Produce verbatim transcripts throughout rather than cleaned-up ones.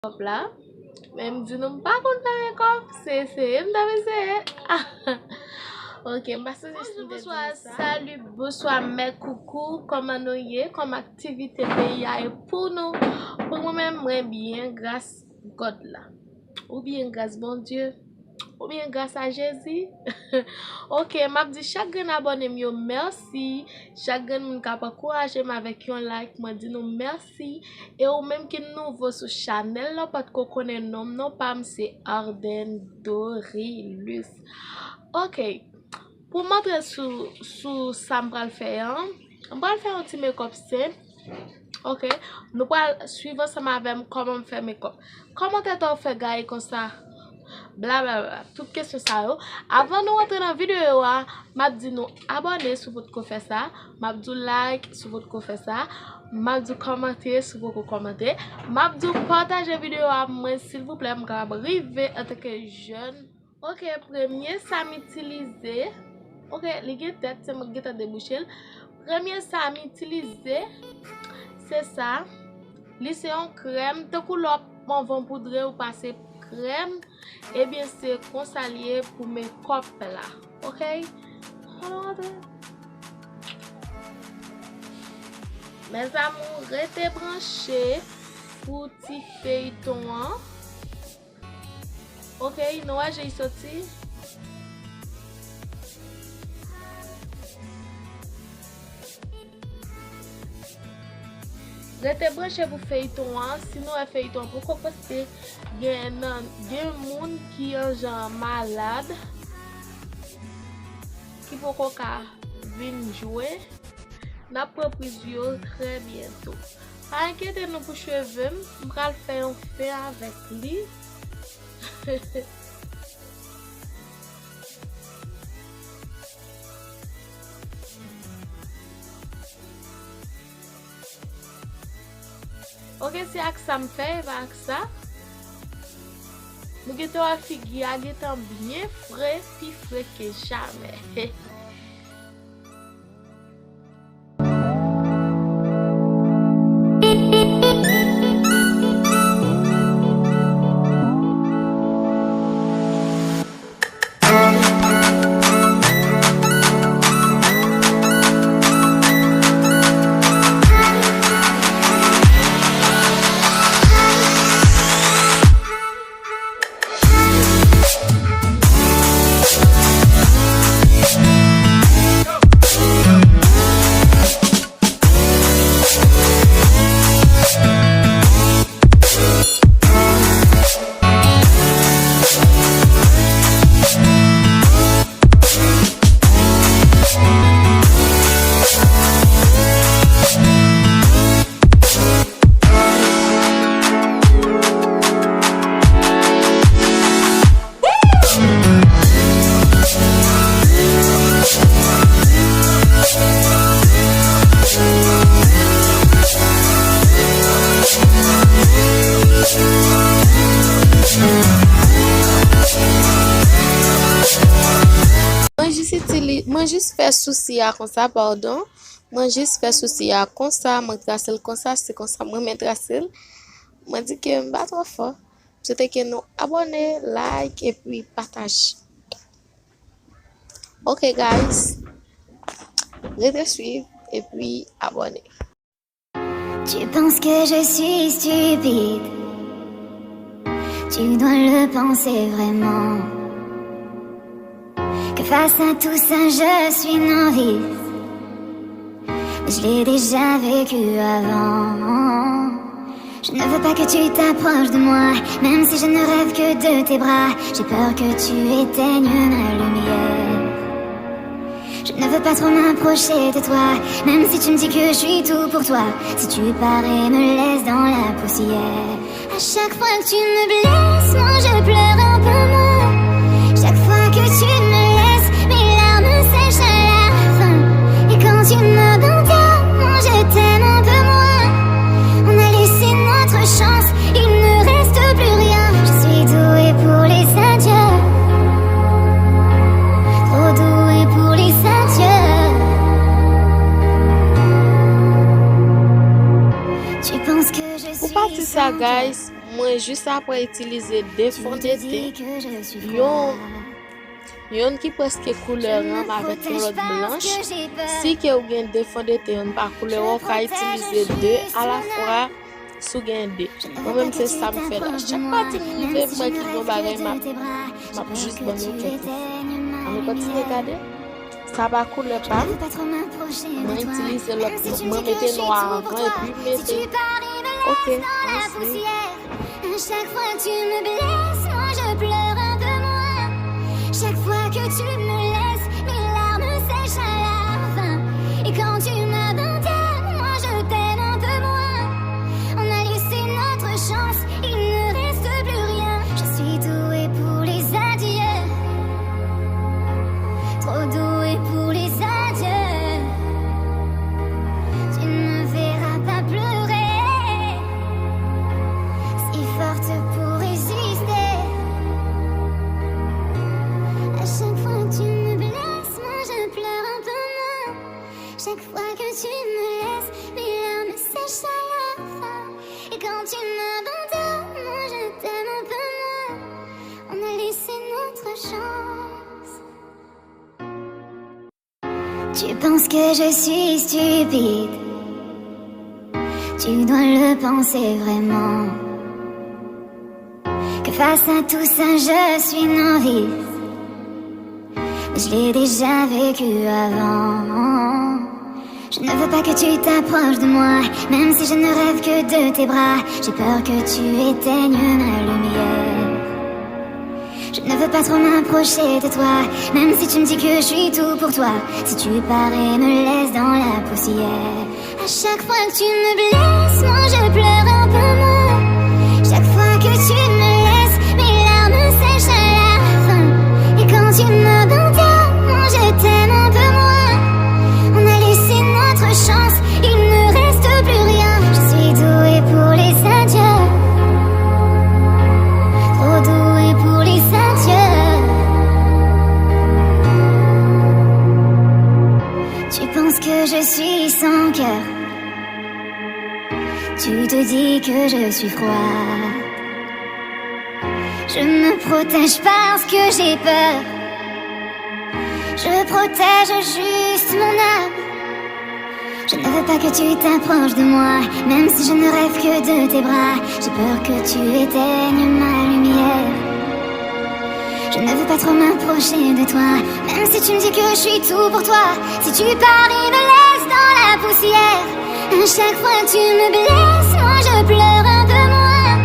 Mekòp la. Men m di nou m pa konn fè mekòp, se eseye m t ap eseye. Ok, m pa sonje si m te di nou sa. Bonjou, bonswa, salut, bonswa, mè koukou, kòman nou ye? Kòman aktivite peyi a ye pou nou? Pou mwen menm, mwen byen, gras God la. Oubyen gras Bondye. Oubyen gras a Jezi. Ok, m ap di chak grenn abòne m yo mèsi. Chak grenn moun k ap ankouraje m avèk yon like, mwen di nou mèsi. E ou menm ki nouvo sou chanèl la, ou pa t ko konnen non m, non pa m se Arden Dorilus. Ok, pou m antre sou, sou sa m pral fè an, m pral fè yon ti mekòp senp. Ok, nou pral swiv ansanm avè m kòman m fè mekòp. Kòman tèt ou fè gaye konsa? Blablabla, tout kesyon sa yo. Avan nou rantre nan videyo a, m ap di nou abòne si w potko fè sa, m ap di w like si w potko fè sa, m ap di w kòmante si w poko kòmante, m ap di w pataje videyo a mwen silvouplè, m kapab rive antanke jèn. Ok, premye sa m itilize, ok, li gen tèt, se mwen ki gentan debouche l. Premye sa m itilize, se sa. Li se yon krèm, tankou lè w ap anvan w poudre, ou pase krèm, ebyen se konsa l ye pou mekòp la. Ok? Mes amours, rete branche pou ti feyton an. Ok, nou wè jan l soti. Rete branche pou feyton an. Si nou wè feyton an poko poste, gen nan, gen moun ki an jan malad, ki poko ka vin jwe. N ap pran priz yo trè byento. Pa enkyete nou pou cheve m, m pral fè yon fen avèk li. Ok, se ak sa m fè, e pa ak sa. Nou gentan wè figi a gentan byen fre, pi fre ke jamè. Mwen jis itili-, mwen jis fè sousi a konsa, padon. Mwen jis fè sousi a konsa, mwen trase l konsa, se konsa mwen renmen trase l. Mwen di ke m pa twò fò. M swete ke nou abòne, like, epi pataje. Ok, guys. Rete swiv, epi abòne. Tu penses que je suis stupide ? Tu dois le penser vraiment. Que face à tout ça, je suis novice. Mais je l'ai déjà vécu avant. Je ne veux pas que tu t'approches de moi, même si je ne rêve que de tes bras. J'ai peur que tu éteignes ma lumière. Je ne veux pas trop m'approcher de toi, même si tu me dis que je suis tout pour toi. Si tu parais, me laisse dans la poussière. À chaque fois que tu me blesses, moi je pleure un peu moins. Chaque fois que tu me laisses, mes larmes sèchent à la fin. Et quand tu m'abandonnes, moi je t'aime un peu moins. On a laissé notre chance, il ne reste plus rien. Je suis douée pour les adieux. Trop douée pour les adieux. Tu penses que je suis... Pou pati sa, guys, mwen Jis apre itilize de fon de ten, yon, yonn ki prèske koulè ranm avèk yon lòt blanch. Si ke ou gen de fon de ten, yonn pa koulè, ou ka itilize de alafwa si w gen de. Mwen menm se sa m fè la. Chak pati m rive, m wè ki gen yon bagay, m ap, m ap jis ban nou kèk. Ann nou kontinye gade. Sa pa koulè pa m. Mwen itilize lòt, mwen mete nwa avan epi m mete. Ok, ann swiv. À chaque fois que tu me blesses, moi je pleure un peu moins. Chaque fois que tu me laisses, mes larmes sèchent à la fin. Et quand tu m'abandonnes, moi je t'aime un peu moins. On a laissé notre chance, il ne reste plus rien. Je suis douée pour les adieux. Trop douée pour les adieux. Tu ne me verras pas pleurer. Si forte pour résister. À chaque fois que tu me blesses, moi je pleure un peu moins. Chaque fois que tu me laisses, mes larmes sèchent à la fin. Et quand tu m'abandonnes, moi je t'aime un peu moins. On a laissé notre chance. Tu penses que je suis stupide. Tu dois le penser vraiment. Que face à tout ça, je suis novice. Mais je l'ai déjà vécu avant. Je ne veux pas que tu t'approches de moi, même si je ne rêve que de tes bras. J'ai peur que tu éteignes ma lumière. Je ne veux pas trop m'approcher de toi, même si tu me dis que je suis tout pour toi. Si tu pars et me laisses dans la poussière. À chaque fois que tu me blesses, moi je pleure un peu moins. Chaque fois que tu me laisses, mes larmes sèchent à la fin. Et quand tu m'abandonnes, moi je t'aime un peu moins. On a laissé notre chance, il ne reste plus rien. Je suis douée pour les adieux. Trop douée pour les adieux. Tu penses que je suis sans cœur. Tu te dis que je suis froid. Je me protège parce que j'ai peur. Je protège juste mon âme. Je ne veux pas que tu t'approches de moi, même si je ne rêve que de tes bras. J'ai peur que tu éteignes ma lumière. Je ne veux pas trop m'approcher de toi, même si tu me dis que je suis tout pour toi. Si tu pars et me laisses dans la poussière. À chaque fois que tu me blesses, moi je pleure un peu moins.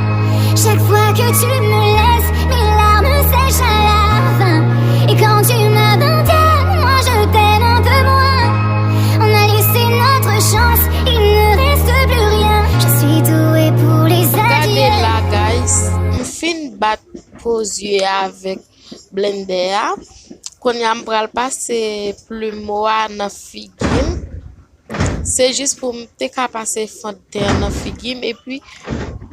Chaque fois que tu me laisses, mes larmes sèchent à la fin. Et quand tu m'abandonnes, moi je t'aime un peu moins. On a laissé notre chance, il ne reste plus rien. Je suis douée pour les adieux. Gade la, guys. M fin bat po zye avèk blendè a. Kounye a m pral pase plim mwa nan figi m. Se jis pou m te ka pase fon de ten an nan figi m. Epi,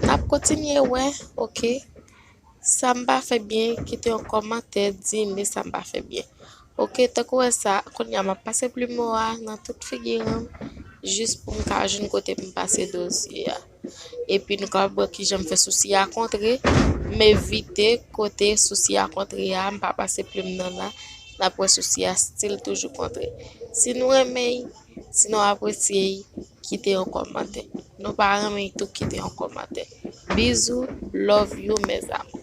n ap kontinye wè, oke. Sa m pa fè byen, kite yon kòmantè, di m sa m pa fè byen. Oke, tankou wè sa, kounye a m ap pase plim mwa nan tout figi m, jis pou m ka jwenn kote pou m pase do zye a. Epi nou kapab wè kijan m fè sousi a kontre, m evite kote sousi a kontre a, m pa pase plim nan la, n ap wè sousi a still toujou kontre. Si nou renmen l, si nou apresye l, kite yon kòmantè. Nou pa renmen l tou, kite yon kòmantè. Bizou, love you mes amours.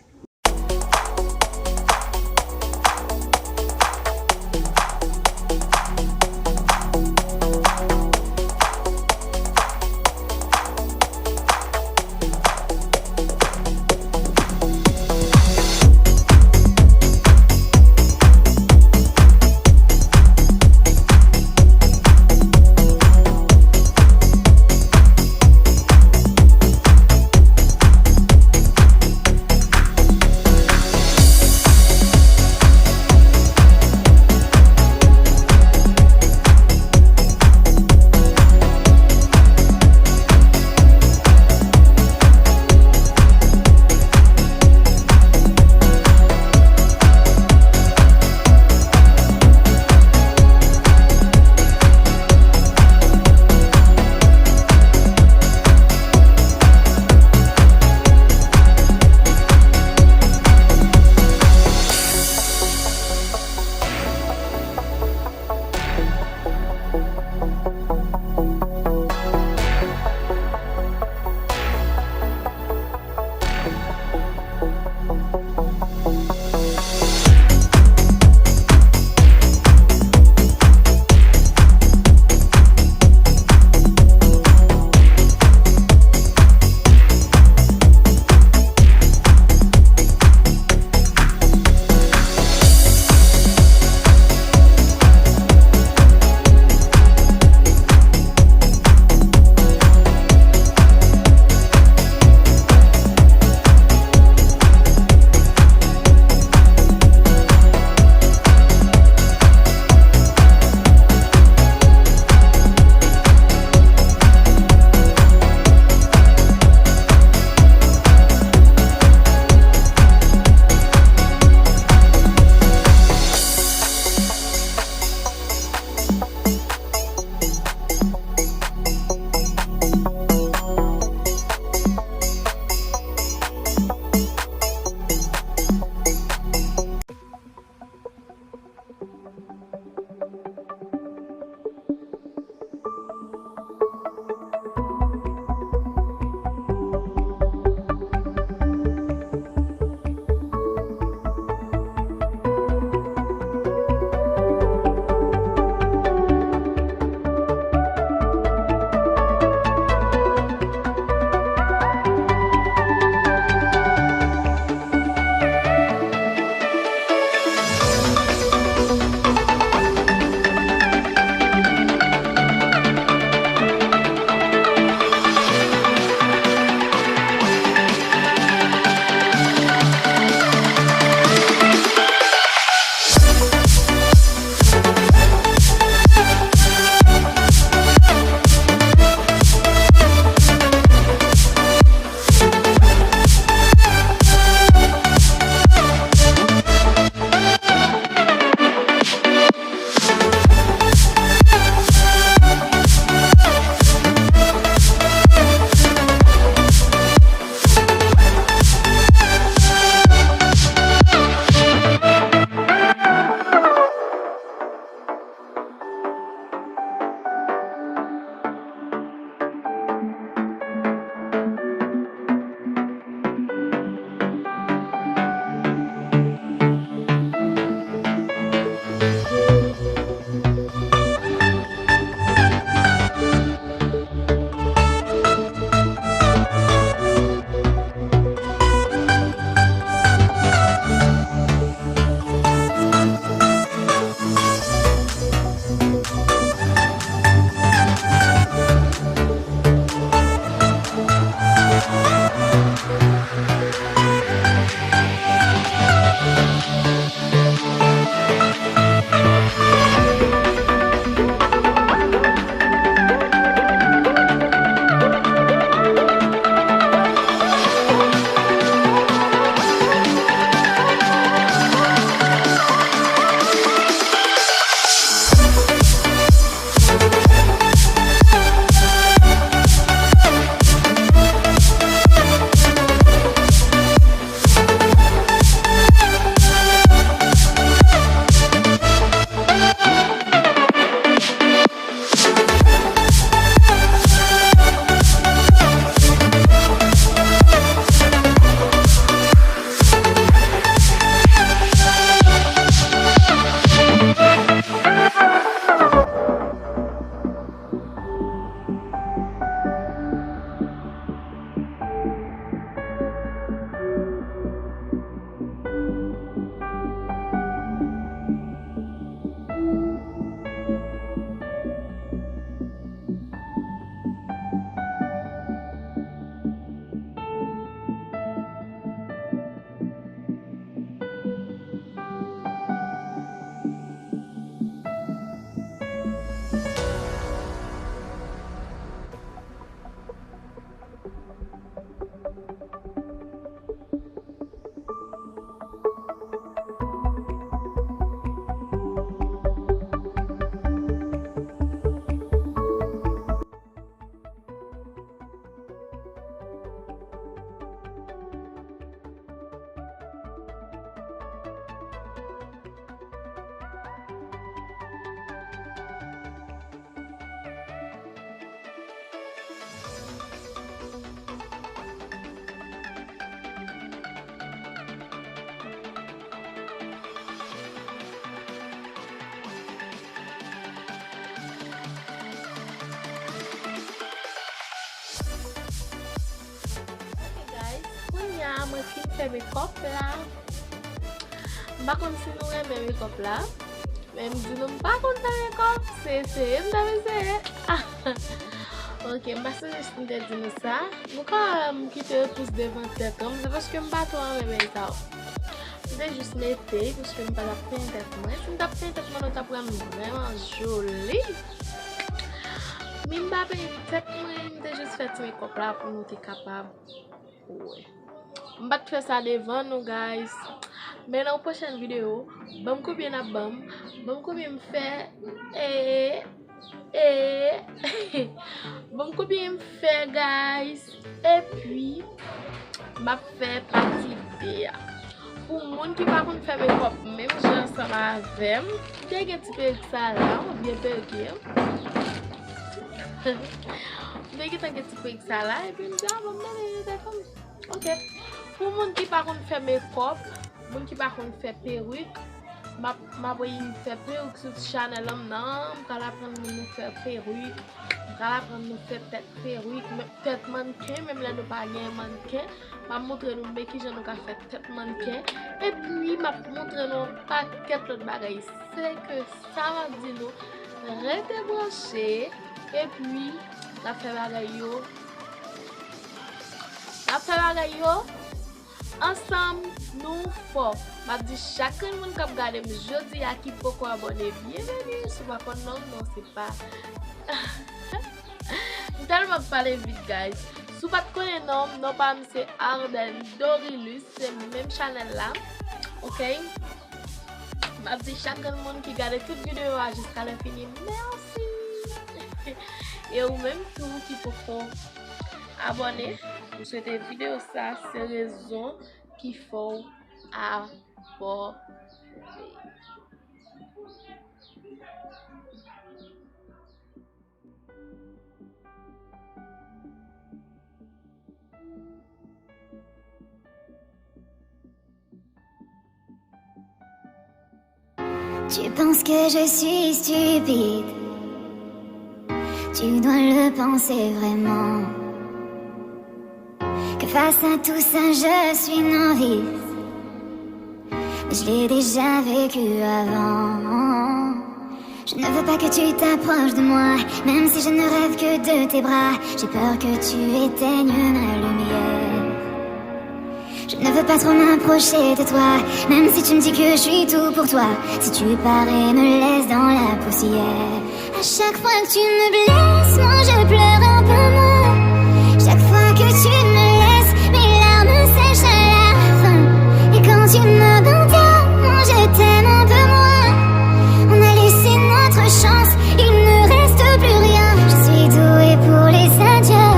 ki fè mekòp la. M pa konn si nou renmen mekòp la, men m di nou m pa konn fè mekòp, se eseye m t ap eseye. Ok, m pa sonje si m te di nou sa. Nou ka wè m kite repous devan tèt mwen, se paske m pa twò renmen bagay sa yo. M te jis mete l paske m pa t ap penyen tèt mwen. Si m t ap penyen tèt mwen, nou t ap wè m vrèman joli. Men m pa penyen tèt mwen, m te jis fè ti mekòp la pou nou te kapab wè. M pa t fè sa devan nou, guys. Men nan yon pwochèn videyo, ban m konbyen n ap ban m, ban m konbyen m fè, e, e, ban m konbyen m fè, guys. Epi, m ap fè pati de a. Pou moun ki pa konn fè mekòp menm jan ansanm avè m, m te gen ti perik sa la, ou byen perike. M te gentan gen ti perik sa la, epi m di, a, bon, m mete li konsa. Ok. Pou moun ki pa konn fè mekòp, moun ki pa konn fè perik, m ap, m ap fè perik sou chanèl an m nan, m pral aprann moun nou fè perik, m pral aprann nou fè tèt perik, men, tèt mannken, menm lè nou pa gen mannken, m ap montre nou men kijan nou ka fè tèt mannken, epi m ap montre nou yon pakèt lòt bagay. Se ke sa m ap di nou, rete branche, epi n ap fè bagay yo, n ap fè bagay yo ansanm, nou fò. M ap di chak grenn moun k ap gade m jodi a ki poko abòne, byenveni. Si w pa konn non m, non, se pa. M tèlman ap pale vit, guys. Si w pa t konnen non m, non pa m se Arden Dorilus, se menm chanèl la. Ok? M ap di chak grenn moun ki gade tout videyo a jiska lè fini, mèsi! E ou menm tou ki poko abòne, m swete videyo sa se rezon ki fè w abòne. Tu penses que je suis stupide. Tu dois le penser vraiment. Que face à tout ça, je suis novice. Mais je l'ai déjà vécu avant. Je ne veux pas que tu t'approches de moi, même si je ne rêve que de tes bras. J'ai peur que tu éteignes ma lumière. Je ne veux pas trop m'approcher de toi, même si tu me dis que je suis tout pour toi. Si tu pars et me laisses dans la poussière. À chaque fois que tu me blesses, moi je pleure un peu moins. Chaque fois que tu me laisses, mes larmes sèchent à la fin. Et quand tu m'abandonnes, moi je t'aime un peu moins. On a laissé notre chance, il ne reste plus rien. Je suis douée pour les adieux.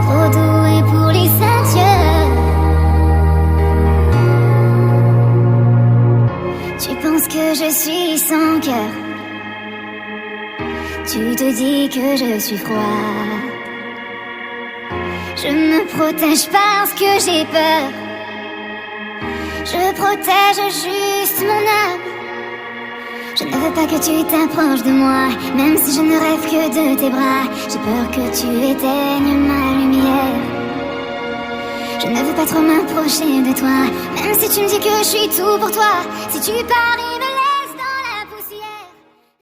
Trop douée pour les adieux. Tu penses que je suis sans cœur. Tu te dis que je suis froide. Je me protège parce que j'ai peur. Je protège juste mon âme. Je ne veux pas que tu t'approches de moi, même si je ne rêve que de tes bras. J'ai peur que tu éteignes ma lumière. Je ne veux pas trop m'approcher de toi, même si tu me dis que je suis tout pour toi. Si tu pars et me